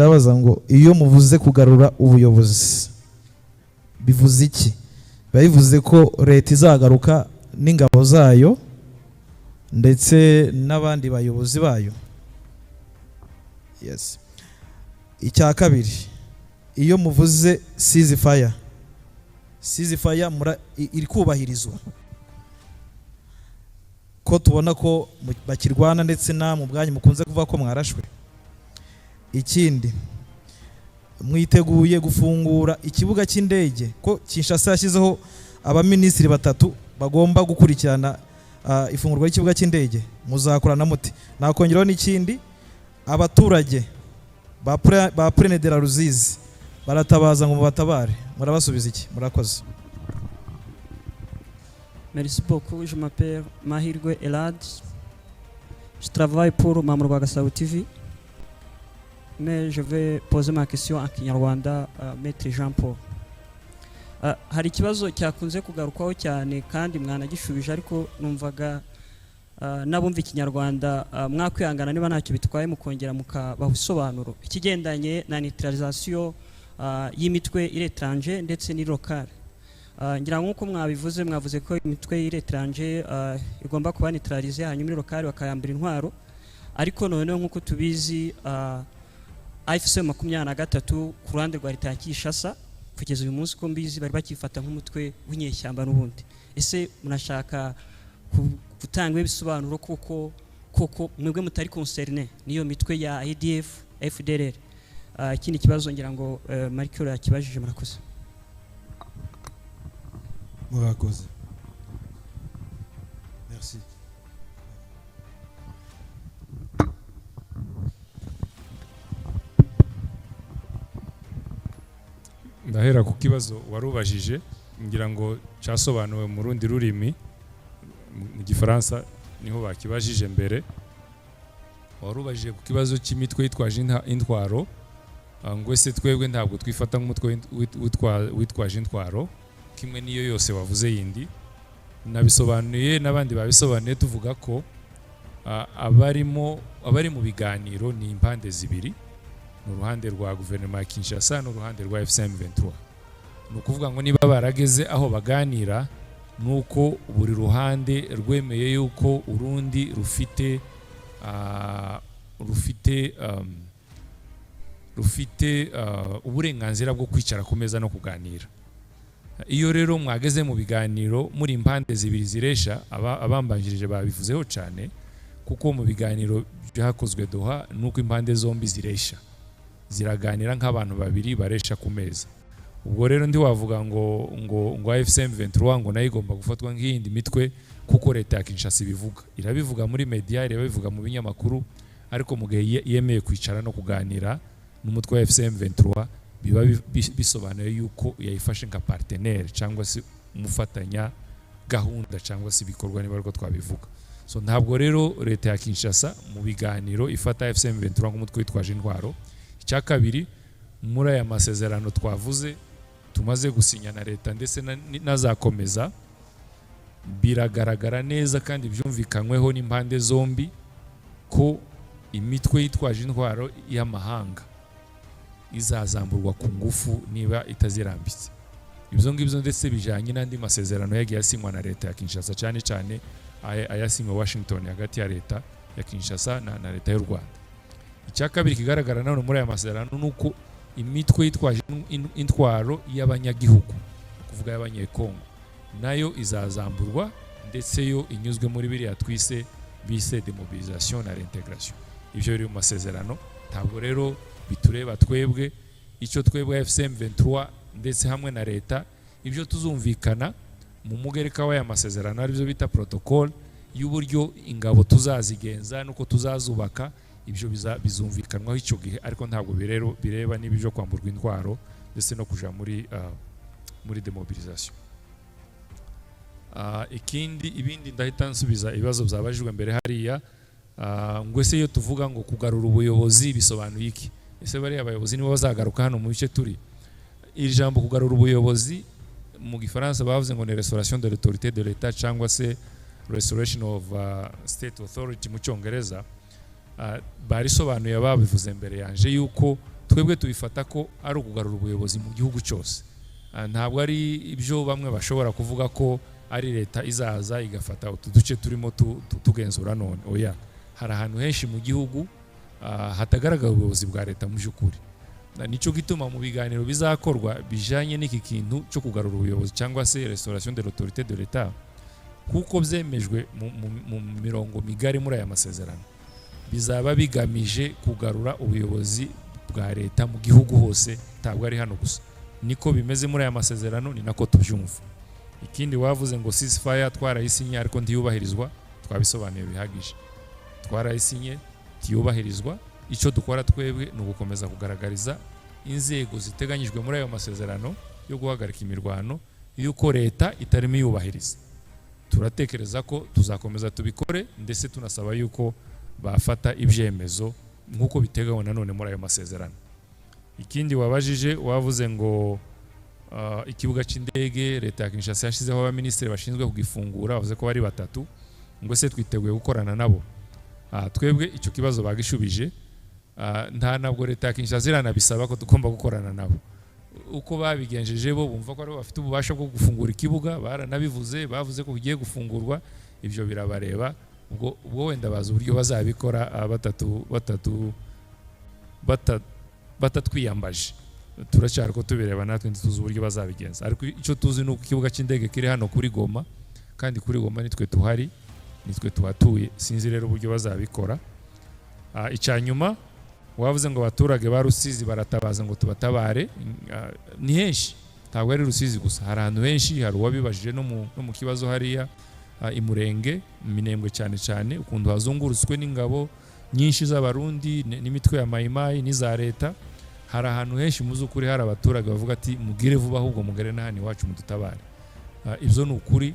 Ndabaza ngo iyo muvuze kugarura ubuyobozi bivuze iki? Biba bivuze ko leta izagaruka n'ingabo zayo ndetse n'abandi bayobozi bayo? Yes. Icya kabiri, iyo muvuze ceasefire, ceasefire iri kubahirizwa? Ko tubona ko bakirwana, ndetse namwe ubwanyu mukunze kuvuga ko mwarashwe. Ikindi, mwiteguye gufungura ikibuga cy'indege, ko Kinshasa yashyizeho abaminisitiri batatu bagomba gukurikirana ifungurwa ry'ikibuga cy'indege? Muzakorana muti? Nakongeraho n'ikindi, abaturage ba Plaine de la Ruzizi baratabaza ngo mubatabare, murabasubiza iki? Murakoze. Merci beaucoup. Je m'appelle Mahirwe Elad. Je travaille pour Mama Urwagasabo TV. Mais je vais poser ma question en Kinyarwanda, Maître Jean Paul. Hari ikibazo cyakunze kugarukwaho cyane kandi mwanagishubije, ariko numvaga n'abumva Ikinyarwanda mwakwihangana niba ntacyo bitwaye mukongera mukabaha ibisobanuro ikigendanye na neutralisation y'imitwe iri étranger ndetse n'i locale. Ngira nk'uko mwabivuze, mwavuze ko imitwe y'iri étranger igomba kuba neutralisée, hanyuma iri locale bakayambura intwaro. Ariko noneho nk'uko tubizi, AFC 23 ku ruhande rwa leta ya Kinshasa, kugeza uyu munsi uko mbizi bari bakifata nk'umutwe w'inyeshyamba n'ubundi. Ese munashaka gutanga ibisobanuro kuko koko mwebwe mutari concerné n'iyo mitwe ya ADF, FDLR? Ikindi kibazo ngira ngo Marie yakibajije. Murakoze. Murakoze, merci. Ndahera ku kibazo warubajije, ngira ngo cyasobanuwe mu rundi rurimi, mu Gifaransa niho bakibajije mbere. Warubajije ku kibazo cy'imitwe yitwaje intwaro, ngo ese twebwe ntabwo twifata nk'umutwe witwaje intwaro kimwe n'iyo yose wavuze yindi. Nabisobanuye n'abandi babisobanuye, tuvuga ko abari mu biganiro ni impande zibiri, ni uruhande rwa guverinoma ya Kinshasa n'uruhande rwa AFC M23. Ni ukuvuga ngo niba barageze aho baganira, ni uko buri ruhande rwemeye yuko urundi rufite uburenganzira bwo kwicara ku meza no kuganira. Iyo rero mwageze mu biganiro muri impande zibiri ziresha, abambanjirije babivuzeho cyane, kuko mu biganiro byakozwe Doha nuko impande zombi ziresha, ziraganira nk'abantu babiri baresha ku meza. Ubwo rero ntiwavuga ngo AFC M23 ngo nayo igomba gufatwa nk'iyindi mitwe, kuko leta ya Kinshasa ibivuga, irabivuga muri media, irabivuga mu binyamakuru, ariko mu gihe yemeye kwicara no kuganira n'umutwe wa AFC M23, biba bisobanuye yuko yayifashe nka partenaire cyangwa se umufatanya gahunda cyangwa se ibikorwa, niba ariko twabivuga. So ntabwo rero leta ya Kinshasa mu biganiro ifata AFC M23 nk'umutwe witwaje intwaro. Icya kabiri, muri aya masezerano twavuze tumaze gusinya na leta ndetse n'azakomeza, biragaragara neza kandi byumvikanyweho n'impande zombi ko imitwe yitwaje intwaro y'amahanga izazamburwa ku ngufu niba itazirambitse. Ibyo ngibyo ndetse bijyanye n'andi masezerano yagiye asinywa na leta ya Kinshasa, cyane cyane ayasinywe Washington hagati ya leta ya Kinshasa na leta y'u Rwanda. Icya kabiri kigaragara nanone muri aya masezerano ni uko imitwe yitwaje intwaro y'abanyagihugu, kuvuga y'Abanyekongo, nayo izazamburwa, ndetse yo inyuzwe muri biriya twise bise demobilisation na réintégration. Ibyo biri mu masezerano, ntabwo rero bitureba twebwe. Icyo twebwe AFC M23 ndetse hamwe na leta, ibyo tuzumvikana mu mugereka w'aya masezerano, aribyo bita protocole y'uburyo ingabo tuzazigenza nuko tuzazubaka, ibyo bizumvikanwaho icyo gihe, ariko ntabwo bireba n'ibyo kwamburwa intwaro ndetse no kuja muri demobilisation. Ikindi, ibindi ndahita nsubiza ibibazo byabajijwe mbere hariya. Ngo ese iyo tuvuga ngo kugarura ubuyobozi bisobanuye iki? Ese bariya abayobozi nibo bazagaruka hano mu bice turi? Iri jambo kugarura ubuyobozi, mu Gifaransa bavuze ngo ni restauration de l'autorité de l'État cyangwa se restoration of state authority mu Cyongereza. Barisobanuye, babivuze mbere yanje yuko Twebwe tubifata ko ari ukugarura ubuyobozi mu gihugu cyose. Ntabwo ari ibyo bamwe bashobora kuvuga ko ari leta izaza igafata utu duce turimo tugenzura none. Oya, hari ahantu henshi mu gihugu hatagaragara ubuyobozi bwa leta mu by'ukuri. Nicyo gituma mu biganiro bizakorwa bijanye n'iki kintu cyo kugarura ubuyobozi cyangwa se restauration de l'autorité de l'État, kuko byemejwe mu mirongo migari muri aya masezerano, bizaba bigamije kugarura ubuyobozi bwa leta mu gihugu hose, ntabwo ari hano gusa. Niko bimeze muri aya masezerano, ni nako tubyumva. Ikindi wavuze ngo ceasefire twarayisinye ariko ntiyubahirizwa, twabisobanuye bihagije. Twarayisinye, ntiyubahirizwa. Icyo dukora twebwe ni ugukomeza kugaragariza inzego ziteganyijwe muri ayo masezerano yo guhagarika imirwano yuko leta itarimo iyubahiriza. Turatekereza ko tuzakomeza tubikore, ndetse tunasaba yuko bafata ibyemezo nk'uko biteganywa nanone muri ayo masezerano. Ikindi wabajije, wavuze ngo ikibuga cy'indege leta ya Kinshasa yashyizeho abaminisitiri bashinzwe kugifungura, bavuze ko bari batatu, ngo se twiteguye gukorana nabo? Twebwe icyo kibazo bagishubije. Nta ntabwo leta ya Kinshasa iranabisaba ko tugomba gukorana nabo. Uko babigenjeje, bo bumva ko aribo bafite ububasha bwo gufungura ikibuga, baranabivuze, bavuze ko bigiye gufungurwa. Ibyo birabareba. Ubwo wenda bazi uburyo bazabikora batatu batatu batatwiyambaje. Turacyari ko tubireba, natwe ntituzi uburyo bazabigenza, ariko icyo tuzi ni uko ikibuga cy'indege kiri hano kuri Goma, kandi kuri Goma nitwe tuhari, nitwe tuhatuye. Sinzi rero uburyo bazabikora. Icya nyuma wavuze ngo abaturage ba Rusizi baratabaza ngo tubatabare. Ni henshi, ntabwo ari Rusizi gusa, hari ahantu henshi. Hari uwabibajije no mu kibazo hariya i Murenge, mu Minembwe cyane cyane, ukuntu hazungurutswe n'ingabo nyinshi z'Abarundi n'imitwe ya Mayimayi n'iza leta. Hari ahantu henshi mu z'ukuri hari abaturage bavuga ati: "Mugire vuba ahubwo mugere n'ahandi iwacu mudutabare." Ibyo ni ukuri,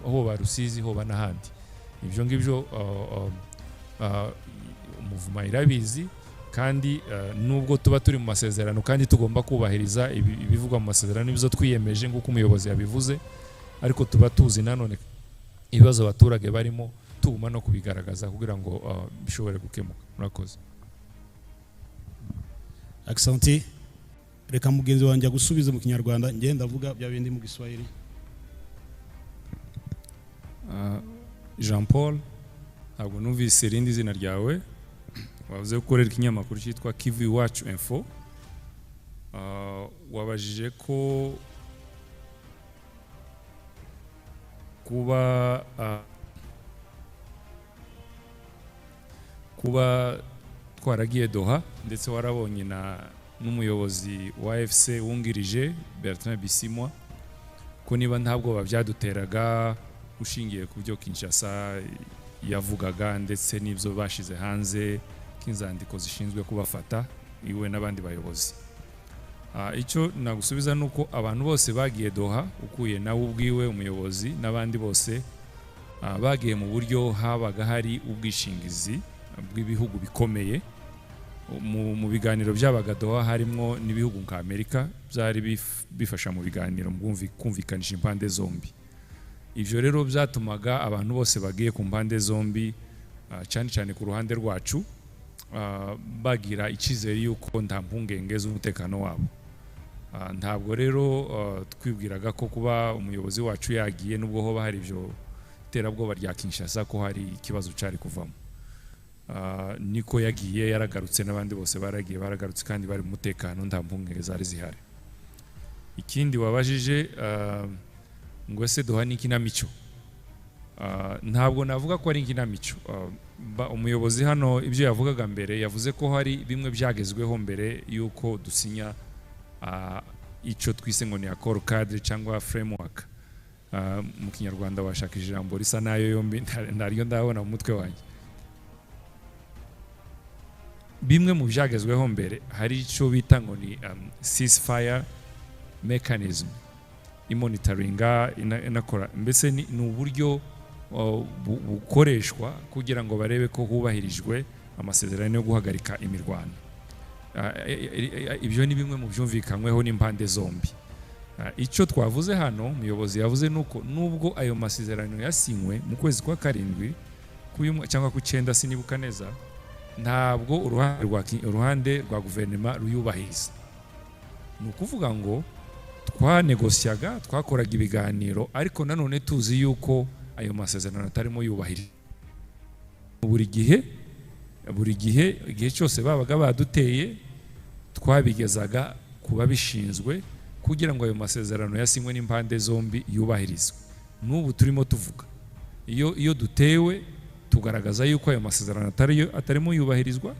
hoba Rusizi, hoba n'ahandi. Ibyo ngibyo umuvuma irabizi, kandi nubwo tuba turi mu masezerano kandi tugomba kubahiriza ibivugwa mu masezerano n'ibyo twiyemeje nk'uko umuyobozi yabivuze, ariko tuba tuzi nanone ibibazo abaturage barimo, tuguma no kubigaragaza kugira ngo bishobore gukemuka. Murakoze. Asante. Reka mugenzi wanjye agusubize mu Kinyarwanda, ngenda ndavuga bya bindi mu Giswahili. Jean Paul, ntabwo numvise irindi zina ryawe. Wavuze ko ukorera ikinyamakuru cyitwa Kivu Iwacu Info. Wabajije ko kuba twaragiye Doha, ndetse warabonye na n'umuyobozi wa AFC wungirije Bertrand Bisimwa, ko niba nta bwoba byaduteraga ushingiye ku byo Kinshasa yavugaga ndetse n'ibyo bashize hanze nk'inzandiko zishinzwe kubafata iwe n'abandi bayobozi. Icyo nagusubiza ni uko abantu bose bagiye Doha, ukuye nawe ubwiwe umuyobozi n'abandi bose, bagiye mu buryo habaga hari ubwishingizi bw'ibihugu bikomeye. Mu biganiro byabaga Doha harimo n'ibihugu nka Amerika byari bifasha mu biganiro mu kumvikanisha impande zombi. Ibyo rero byatumaga abantu bose bagiye ku mpande zombi, cyane cyane ku ruhande rwacu, bagira icyizere yuko nta mpungenge z'umutekano wabo. Ntabwo rero twibwiraga ko kuba umuyobozi wacu yagiye, nubwo hoba hari ibyo iterabwoba rya Kinshasa, ko hari ikibazo cyari kuvamo. Niko yagiye, yaragarutse, n'abandi bose baragiye baragarutse kandi bari mu mutekano, nta mpungenge zari zihari. Ikindi wabajije ngo ese Doha ni ikinamico? Ntabwo navuga ko ari ikinamico. Umuyobozi hano ibyo yavugaga mbere, yavuze ko hari bimwe byagezweho mbere y'uko dusinya icyo twise ngo ni accord cadre cyangwa framework. Mu Kinyarwanda washaka ijambo risa nayo yombi, ntaryo ndabona mu mutwe wanjye. Bimwe mu byagezweho mbere hari icyo bita ngo ni ceasefire mechanism imonitoringa, inakora mbese ni uburyo bukoreshwa kugira ngo barebe ko hubahirijwe amasezerano yo guhagarika imirwano. Ibyo ni bimwe mu byumvikanyweho n'impande zombi. Icyo twavuze hano, umuyobozi yavuze, nuko nubwo ayo masezerano yasinywe mu kwezi kwa karindwi cyangwa ku cyenda, sinibuka neza. Ntabwo uruhande rwa guverinoma ruyubahiriza. Ni ukuvuga ngo twanegosiyaga, twakoraga ibiganiro, ariko nanone tuzi yuko ayo masezerano atarimo yubahiriza buri gihe. Buri gihe, igihe cyose babaga baduteye, twabigezaga ku babishinzwe kugira ngo ayo masezerano yasinywe n'impande zombi yubahirizwe. N'ubu turimo tuvuga, iyo dutewe, tugaragaza yuko ayo masezerano atarimo yubahirizwa,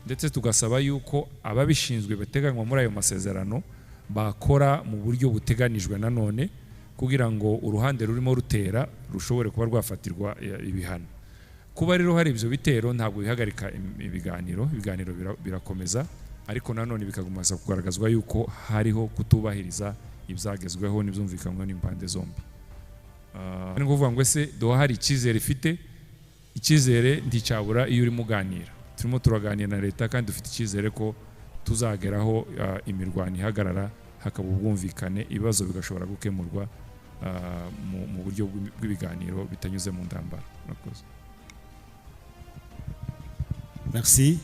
ndetse tugasaba yuko ababishinzwe bateganywa muri ayo masezerano bakora mu buryo buteganijwe nanone, kugira ngo uruhande rurimo rutera rushobore kuba rwafatirwa ibihano. Kuba rero hari ibyo bitero ntabwo bihagarika ibiganiro. Ibiganiro birakomeza, ariko nanone bikagumaza kugaragazwa yuko hariho kutubahiriza ibyagezweho n'ibyumvikanywe n'impande zombi. Ni ukuvuga ngo ese Doha hari icyizere ifite? Icyizere nticyabura iyo urimo uganira. Turimo turaganira na leta kandi dufite icyizere ko tuzageraho imirwano ihagarara, hakaba ubwumvikane, ibibazo bigashobora gukemurwa mu buryo bw'ibiganiro bitanyuze mu ntambara. Murakoze. Merci.